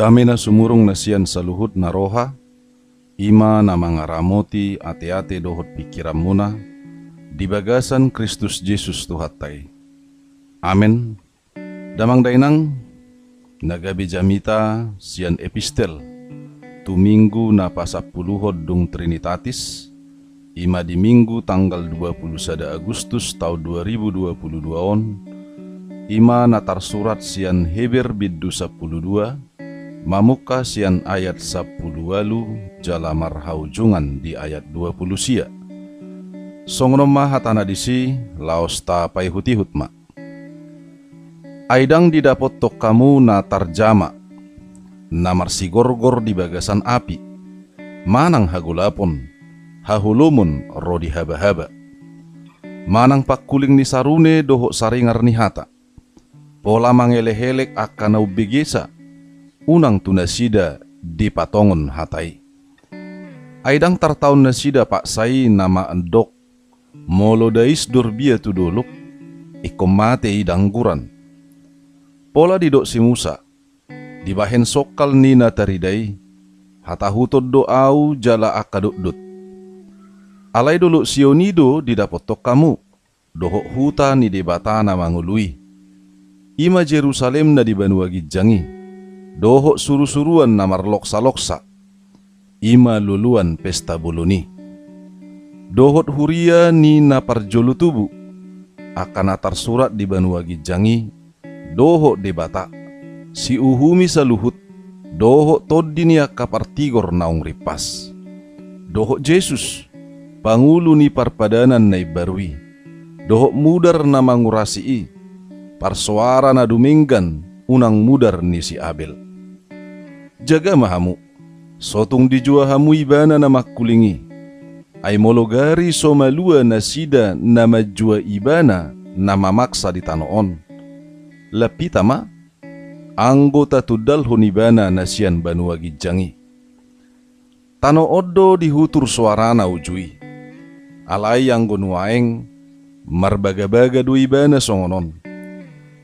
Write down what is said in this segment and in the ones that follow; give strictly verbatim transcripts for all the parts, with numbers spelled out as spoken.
Dame na sumurung na sian saluhut na roha, i ma na mangaramoti ateate dohot pingkiranmuna di bagasan Kristus Jesus Tuhanta i. Amen. Damang dainang, na gabe jamita sian epistel tu Minggu na pasampuluhon dung Trinitatis, i ma di Minggu tanggal dua puluh sada Agustus taon dua ribu dua puluh dua on, i ma na tarsurat sian Heber bindu sampulu dua, mamungka sian ayat sampulu ualu jala marhaujungan di ayat dua puluh sia. Songon on ma hatana disi, laos tapaihut-ihut ma. Ai ndang didapothon hamu na tarjama, na marsigorgor di bagasan api, manang hagolapon, haholomon ro di habahaba, manang pangkuling ni sarune dohot saringar ni hata, pola mangelekelek angka na umbegesa, unang tu nasida dipatongon hata i. Ai ndang tartaon nasida paksa i na mandok, molo dais dorbia tu dolok, ingkon mate i dangguran. Pola didok si Musa, dibahen songkal ni na tarida i, hatahuton do ahu jala angka dotdot. Alai dolok Sion i do didapothon hamu, dohot huta ni Debata na mangolu i, i ma Jerusalem na di banua ginjang i, dohot surusuruan na marloksaloksa, i ma luluan pesta bolon i, dohot huria ni na parjolo tubu, angka na tarsurat di banua ginjang i, dohot Debata, siuhumi saluhut, dohot tondi ni angka partigor naung rimpas, dohot Jesus, pangulu ni parpadanan na imbaru i, dohot mudar na mangurasi i, parsoara na dumenggan unang mudar ni si Abel. Jaga ma hamu, so tung dijua hamu ibana na mangkuling i. Ai molo gari so malua nasida na manjua ibana na mamaksa di tano on, lam hita ma, anggo tatundalhon ibana na sian banua ginjang i. Tano on do dihutur soarana uju i. Alai anggo nuaeng, marbagabaga do ibana songon on.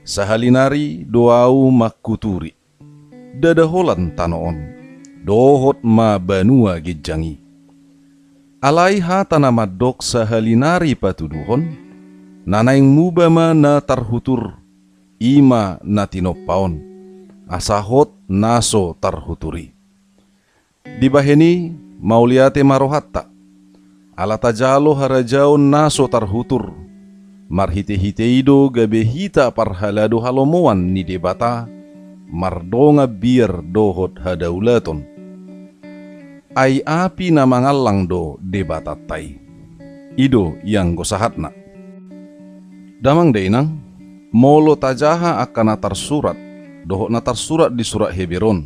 Sahali nari do ahu manghuturi, ndada holan tano on, dohot ma banua ginjang i. Alai hata na mandok sahali nari patuduhon, na naeng muba ma na tarhutur, i ma na tinompa on, asa hot na so tarhutur i. Dibahen i, mauliate ma rohanta, ala tajalo harajaon na so tarhutur, marhitehite i do gabe hita parhalado halomoan ni Debata, mardongan biar dohot hadaulaton. Ai api na mangallang do Debatanta i. I do ianggo sahatna. Damang dainang, molo tajaha angka na tarsurat, dohot na tarsurat di surat Heber on,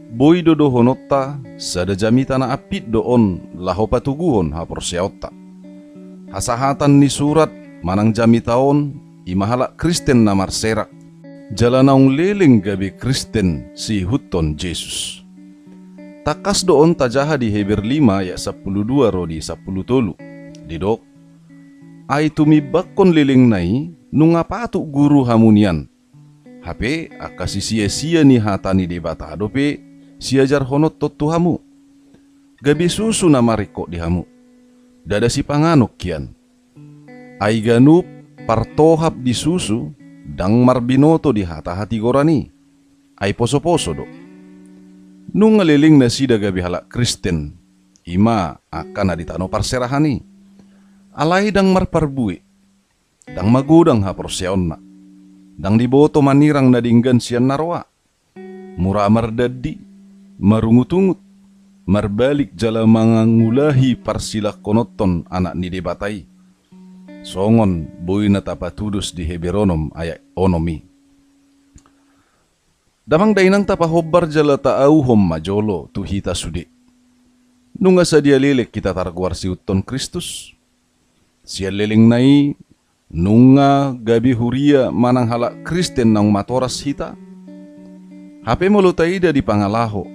boi do dohononta, sada jamita na ampit do on laho patoguhon haporseaonta. Hasahatan ni surat manang jamita on, i ma halak Kristen na marserak, jala naung leleng gabe Kristen siihuthon Jesus. Tangkas do on tajaha di Heber lima ayat sampulu dua ro di sampulu tolu. Didok, ai tumimbanghon lelengna i, nunga patut guru hamu nian. Hape, angka sisiasia ni hata ni Debata dope siajarhononhon tu hamu. Gabe susu na maringkot di hamu. Ndada sipanganon hian. Ai ganup partohap di susu, ndang marbinoto di hata hatigoran i. Ai posoposo do. Nunga leleng nasida gabe halak Kristen, i ma angka na di tano parserahan i. Alai ndang marparbue. Ndang magodang haporseaonna. Ndang diboto manirang na denggan sian na roa. Mura mardandi, marungutungut, marbalik jala mangangulahi parsilangkononhon Anak ni Debata i. Songon boi na tapatudos di Heber onom ayat onom i. Damang dainang, tapahombar jala taauhon ma jolo tu hita sude. Nunga sadia leleng hita targoar siihuthon Kristus? Sian lelengna i, nunga gabe huria manang halak Kristen naung matoras hita? Hape molo taida di pangalaho,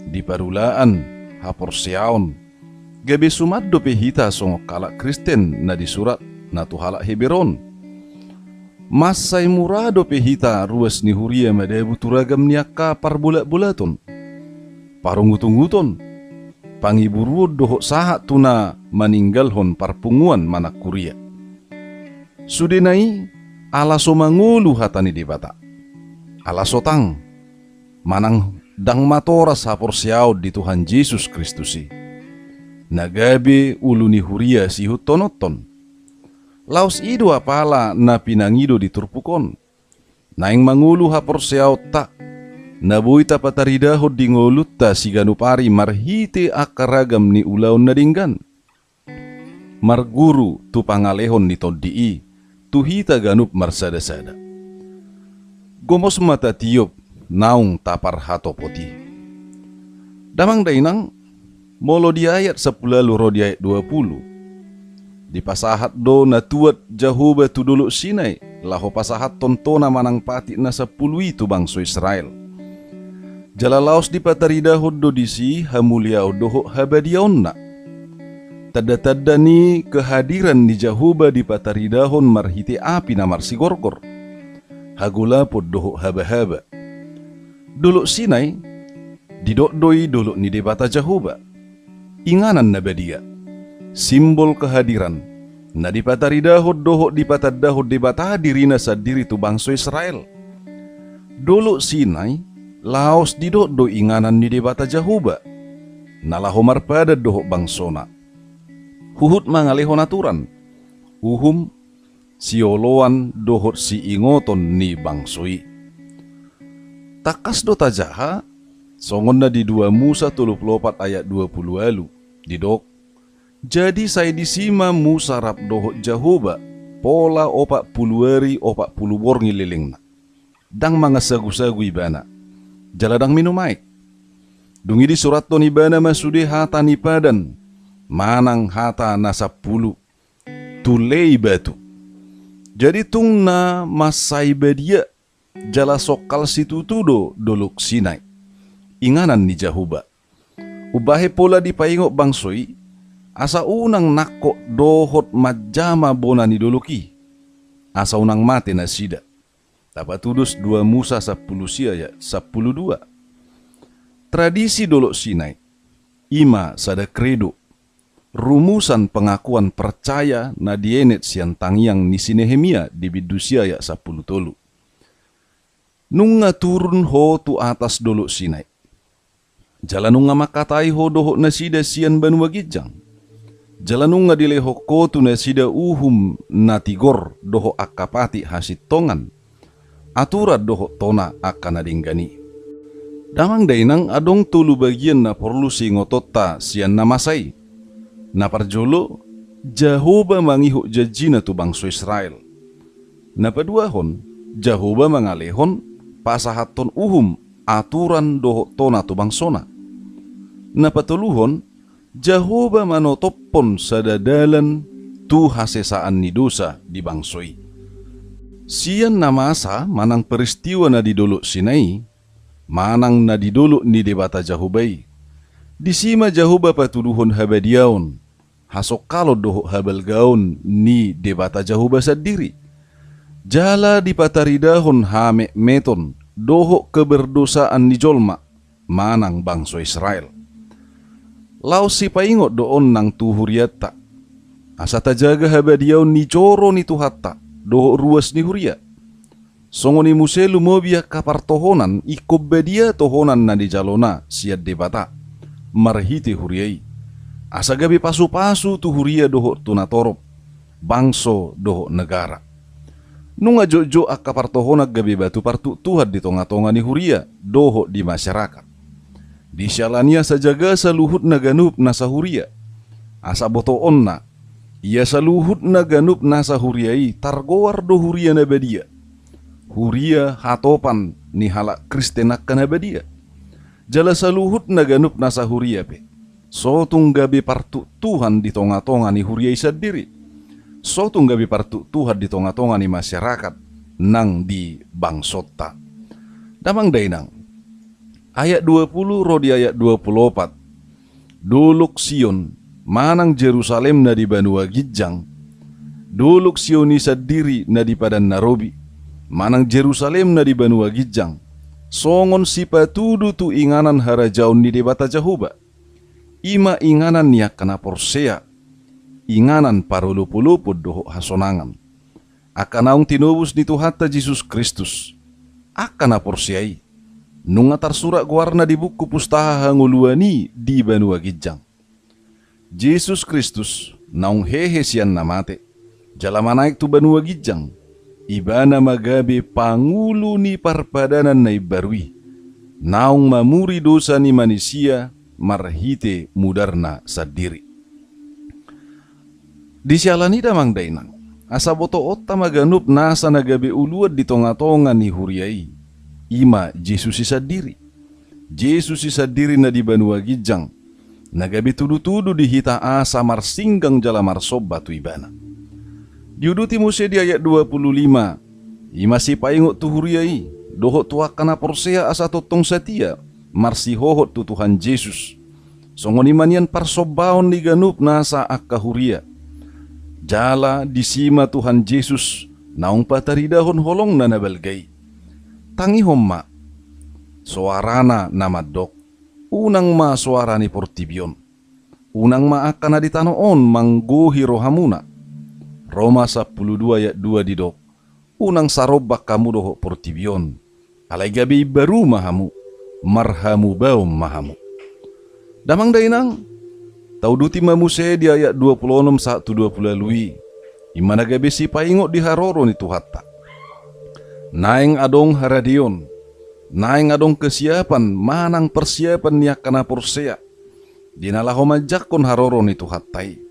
di parulaan, haporseaon, gabe suman dope hita songon halak Kristen na di surat na tu halak Heber on. Mansai mura dope hita ruas ni huria madabu tu ragam ni angka parbolatbolaton, parungutunguton, pangiburuon dohot sahat tu na maninggalhon parpunguan manang huria. Sudena i ala so mangolu hata ni Debata, ala so tang, manang ndang matoras haporseaon di Tuhan Jesus Kristus i, na gabe ulu ni huria sihuthononhon. Laos i do apala na pinangido di turpuk on, naeng mangolu haporseaonta, na boi tapataridahon di ngolunta siganup ari marhite angka ragam ni ulaon na denggan, marguru tu pangalehon ni Tondi i tu hita ganup marsadasada. Gomos ma tatiop naung taparhatopot i. Damang dainang, molo di ayat sampulu ualu ro di ayat dua pulu, dipasahat do na tuat Jahowa tu Dolok Sinai laho pasahathon tona manang patik na sampulu i tu bangso Israel. Jala laos dipataridahon do disi hamuliaon dohot habadiaonna. Tandatanda ni kehadiran ni Jahowa dipataridahon marhite api na marsigorgor, hagolapon dohot habahaba. Dolok Sinai, didok do i dolok ni Debata Jahowa, inganan na badia, simbol kehadiran, na dipataridahon dohot dipatandahon Debata dirina sandiri tu bangso Israel. Dolok Sinai laos didok do inganan ni Debata Jahowa, na laho marpadan dohot bangsona, huhut mangalehon aturan, uhum, sioloan dohot siingoton ni bangso i. Tangkas do tajaha, songon na di dua Musa tolu pulu opat ayat dua pulu ualu, didok, jadi sai disi ma Musa rap dohot Jahowa pola opat pulu ari opat pulu borngin lelengna. Ndang mangansagusagu ibana, jala ndang minum aek. Dung i disurathon ibana ma sude hata ni padan, manang hata na sampulu, tu lei batu. Jadi tung na mansai badia jala songkal situtu do Dolok Sinai, inganan ni Jahowa. Umbahen pola dipaingot bangso i, asa unang nangkok dohot manjama bona ni dolok i, asa unang mate nasida. Tapatudos dua Musa sampulu sia ayat sampulu dua. Tradisi Dolok Sinai, i ma sada kredo, rumusan pengakuan percaya na dienet sian tangiang ni si Nehemia di bindu sia ayat sampulu tolu. Nunga turun ho tu atas Dolok Sinai. Jala nunga mangkatai ho dohot nasida sian banua ginjang. Jala nunga dilehon ho tu nasida uhum na tigor dohot angka patik hasintongan, aturan dohot tona angka na denggan i. Damang dainang, adong tolu bagian na porlu siingotonta sian na masa i. Na parjolo, Jahowa mangihut janjina tu bangso Israel. Na paduahon, Jahowa mangalehon pasahathon uhum, aturan dohot tona tu bangsona. Na patoluhon, Jahowa manotophon sada dalan tu hasesaan ni dosa di bangso i. Sian na masa manang peristiwa na di Dolok Sinai, manang na di dolok ni Debata Jahowa i, disi ma Jahowa patuduhon habadiaon, hasongkalon dohot habalgaon ni Debata Jahowa sandiri. Jala dipataridahon hametmeton dohot keberdosaan ni jolma manang bangso Israel. Laos sipaingot do on nang tu hurianta, asa tajaga habadiaon ni joro ni Tuhanta dohot ruas ni huria. Songon i muse lumobi angka partohonan ingkon badia tohonan na nijalona sian Debata marhite huria i, asa gabe pasupasu tu huria dohot tu natorop, bangso dohot negara. Nunga jotjot angka partohonan gabe batu partuktuhan di tongatonga ni huria dohot di masyarakat. Disiala ni i asa jaga saluhutna ganup nasa huria. Asa botoonna, ia saluhutna ganup nasa huria i targoar do huria na badia, huria hatopan ni halak Kristen angka na badia. Jala saluhutna ganup nasa huria pe, so tung gabe partuktuhan di tongatonga ni huria i sandiri, so tung gabe partuktuhan di tongatonga ni masyarakat nang di bangsonta. Damang dainang, ayat dua pulu ro di ayat dua pulu opat. Dolok Sion, manang Jerusalem na di banua ginjang, Dolok Sion i sandiri na di padan na robi, manang Jerusalem na di banua ginjang, songon sipatudu tu inganan harajaon ni Debata Jahowa. I ma inganan ni angka na porsea, inganan parolopolopon dohot hasonangan. Angka naung tinobus ni Tuhanta Jesus Kristus, angka na porsea i, nunga tarsurat goarna di buku pustaha hangoluan i di banua ginjang. Jesus Kristus naung hehe sian na mate, jala manaek tu banua ginjang, ibana ma gabe pangulu ni parpadanan na imbaru i, naung mamuri dosa ni manisia marhite mudarna sandiri. Di siala ni i damang dainang, asa botoonta ma ganup nasa na gabe uluan di tongatonga ni huria i, i ma Jesus i sandiri. Jesus i sandiri na di banua ginjang, na gabe tudutudu di hita asa marsinggang jala marsomba tu ibana. Diuduti muse di ayat dua pulu lima, i ma sipaingot tu huria i, dohot tu angka na porsea asa tongtong satia, marsihohot tu Tuhan Jesus. Songon i ma nian parsombaon ni ganup nasa angka huria. Jala disi ma Tuhan Jesus naung pataridahon holongna na balga i. Tangihon ma soarana na mandok, unang ma soara ni portibi on. Unang ma angka na di tano on manggohi rohamuna. Roma sampulu dua ayat dua didok, unang sarombak hamu dohot portibi on. Alai gabe imbaru ma hamu, marhamubaon ma hamu. Damang dainang, tauduti ma muse di ayat dua pulu onom sahat tu dua pulu ualu i, i ma na gabe sipaingot di haroro ni Tuhanta. Naeng adong haradeon, naeng adong kesiapan manang persiapan ni angka na porsea di na laho manjangkon haroro ni Tuhanta i.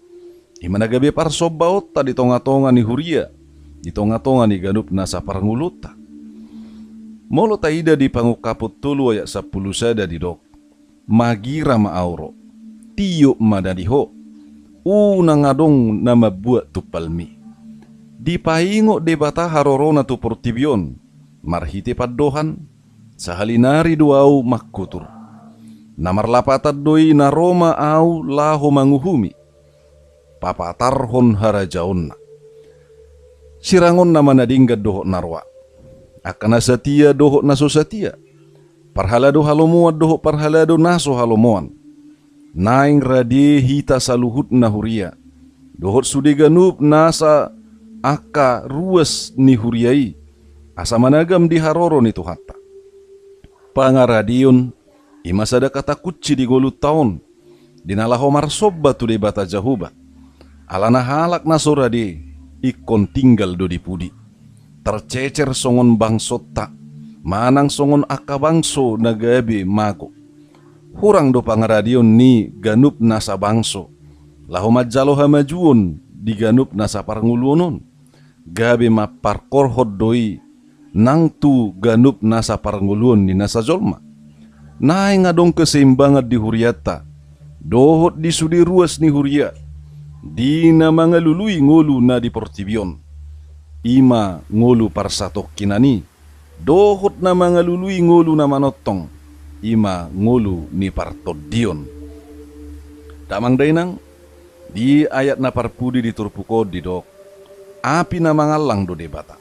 I ma na gabe parsombaonta di tongatonga ni huria, di tongatonga ni ganup nasa parngoluonta. Molo taida di Pangungkapon tolu ayat sampulu sada didok, magira ma au ro, tiop ma na di ho, unang adong na mambuat tumpalmi. Dipaingot Debata harorona tu portibi on, marhite pandohan, sahali nari do au mangkutur. Na marlapatan do i na ro ma au laho manguhumi, papatarhon harajaonna. Sirangonna ma na denggan dohot na roa, angka na satia dohot na so satia, parhalado halomoan dohot parhalado na so halomoan. Naeng rade hita saluhutna huria, dohot sude ganup nasa angka ruas ni huria i, asa managam di haroro ni Tuhanta. Pangaradeon i ma sada kata kunci di ngolunta on, di na laho marsomba tu Debata Jahowa. Alana halak na so rade, ingkon tinggal do di pudi, tarcecer songon bangsonta, manang songon angka bangso na gabe mago. Hurang do pangaradeon ni ganup nasa bangso laho manjalo hamajuon di ganup nasa parngoluon on. Gabe mamparkorhon do i nang tu ganup nasa parngoluon ni nasa jolma. Naeng adong keseimbangan di hurianta dohot di sude ruas ni huria, di na mangalului ngolu na di portibi on, i ma ngolu parsatongkinan i, dohot na mangalului ngolu na manongtong, i ma ngolu ni partondion. Damang dainang, di ayat na parpudi di turpuk on didok, api na mangallang do Debata.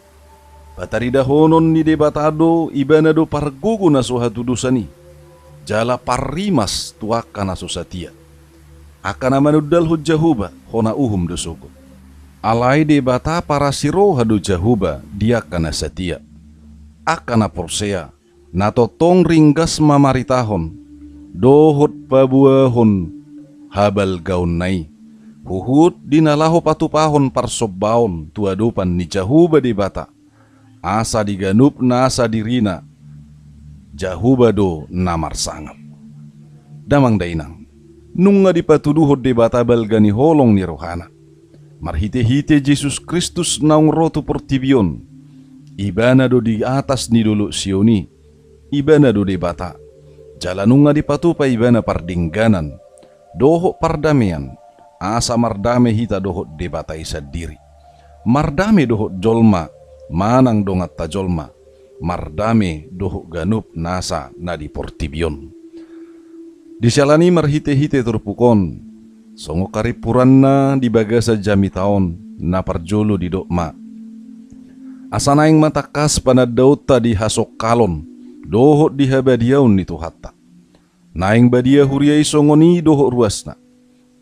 Pataridahonon ni Debata do, ibana do pargogo na so hatudosan i, jala parrimas tu angka na so satia. Angka na manundalhon Jahowa hona uhum do sogot. Alai Debata parasiroha do Jahowa di angka na satia. Angka na porsea, na tongtong ringgas mamaritahon dohot paboahon habalgaonna i, huhut di na laho patupahon parsombaon tu adopan ni Jahowa Debata, asa di ganup nasa dirina Jahowa do na marsangap. Damang dainang, nunga dipatuduhon Debata balga ni holong ni rohana marhitehite Jesus Kristus naung ro tu portibi on. Ibana do di atas ni dolok Sion i, ibana do Debata, jala nunga dipatupa ibana pardengganan dohot pardamean, asa mardame hita dohot Debata i sandiri, mardame dohot jolma manang donganta jolma, mardame dohot ganup nasa na di portibi on. Di siala ni i marhitehite turpuk on, songon harimpuranna di bagasan jamita on, na parjolo didok ma, Asa naeng ma tangkas panandaonta di hasongkalon dohot di habadiaon ni Tuhanta. Naeng badia huria i songon i dohot ruasna.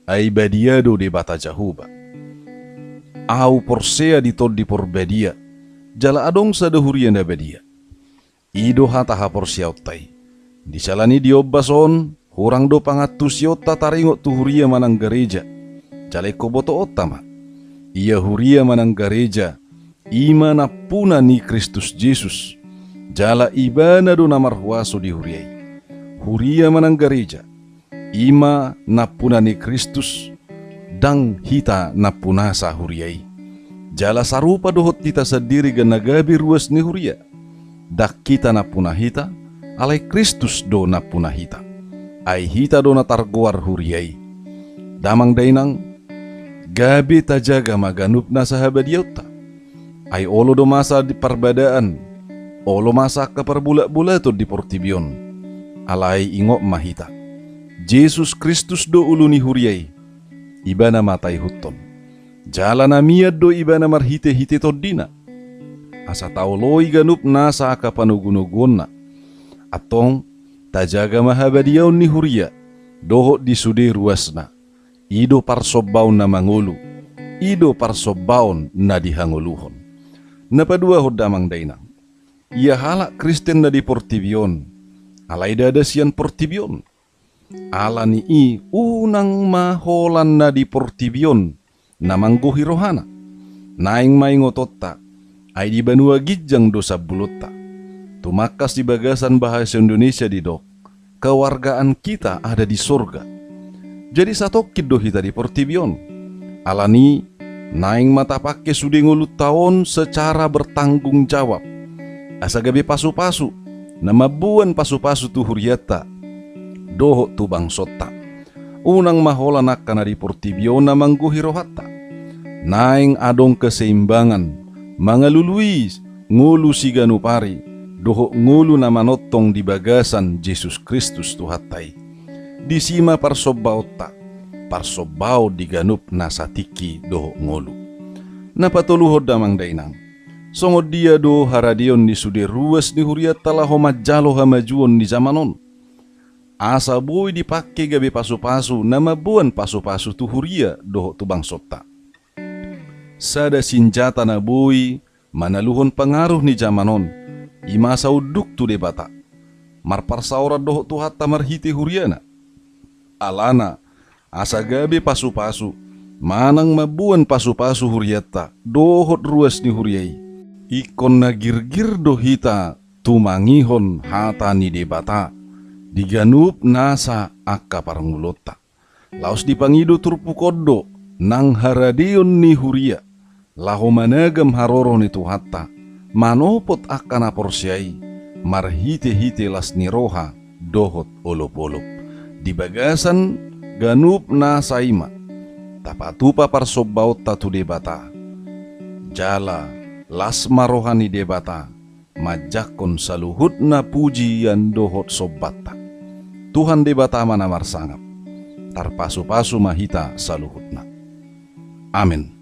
Ai badia do Debata Jahowa. Ahu porsea di Tondi Porbadia, jala adong sada huria na badia. I do hata haporseaonta i. Di siala ni di ombas on, hurang do pangantusionta taringot tu huria manang gareja. Jala ingkon botoonta ma. Ia huria manang gareja, i ma nampuna ni Kristus Jesus. Jala Ibana do na marhuaso di huria i. Huria manang gareja, i ma nampuna ni Kristus, ndang hita nampunasa huria i. Jala sarupa dohot hita sandiri gana gabe ruas ni huria. Ndang hita nampuna hita, alai Kristus do nampuna hita. Ai hita do na targoar huria i. Damang dainang, gabe tajaga ma ganup nasa habadiaonta. Ai olo do masa di parbadaan, olo masa angka parbolatbolaton di portibi on. Alai ingot ma hita. Jesus Kristus do ulu ni huria i, Ibana ma taihuthon. Jala na mian do Ibana marhitehite Tondina. Asa taoloi ganup nasa angka panogunoguonna. Antong, tajaga ma habadiaon ni huria, dohot di sude ruasna. I do parsombaon na mangolu, i do parsombaon na dihangoluhon. Na paduahon damang dainang. Ia halak Kristen na di portibi on, alai ndada sian portibi on. Ala ni i unang ma holan na di portibi on, na manggohi rohana. Naeng ma ingotonta, ai di banua ginjang do sambulonta. Tumangkas di bagasan bahasa Indonesia didok, kewargaan kita ada di sorga. Jadi satongkin do hita di portibi on. Ala ni, naeng ma tapangke sude ngolunta on secara bertanggung jawab. Asa gabe pasupasu, na mamboan pasupasu tu hurianta, dohot tu bangsonta. Unang ma holan angka na di portibi on na manggohi rohanta. Naeng adong keseimbangan, mangalului ngolu siganup ari, dohot ngolu na manongtong di bagasan Jesus Kristus Tuhanta i. Disi ma parsombaonta, parsombaon di ganup nasa tingki dohot ngolu. Na patoluhon damang dainang. Songon dia do haradeon ni sude ruas ni hurianta laho manjalo hamajuon ni jaman on. Asa boi dipangke gabe pasupasu na mamboan pasupasu tu huria dohot tu bangsonta. Sada sinjata na boi manaluhon pangaruh ni jaman on, i ma asa unduk tu Debata. Marparsaoran dohot Tuhanta marhite huriana. Alana, asa gabe pasupasu, manang mamboan pasupasu hurianta, dohot ruas ni huria i. Ingkon na girgir do hita tumangihon hata ni Debata, di ganup nasa angka parngoluonta. Laos dipangido turpuk on do, nang haradeon ni huria, laho managam haroro ni Tuhanta, manopot angka na porsea i, marhitehite las ni roha, dohot olopolop. Di bagasan ganup nasa i ma, tapatupa parsombaonta tu Debata. Jala, las ma roha ni Debata, manjangkon saluhutna pujian dohot sombanta. Tuhan Debata ma na marsangap. Tarpasupasu ma hita saluhutna. Amen.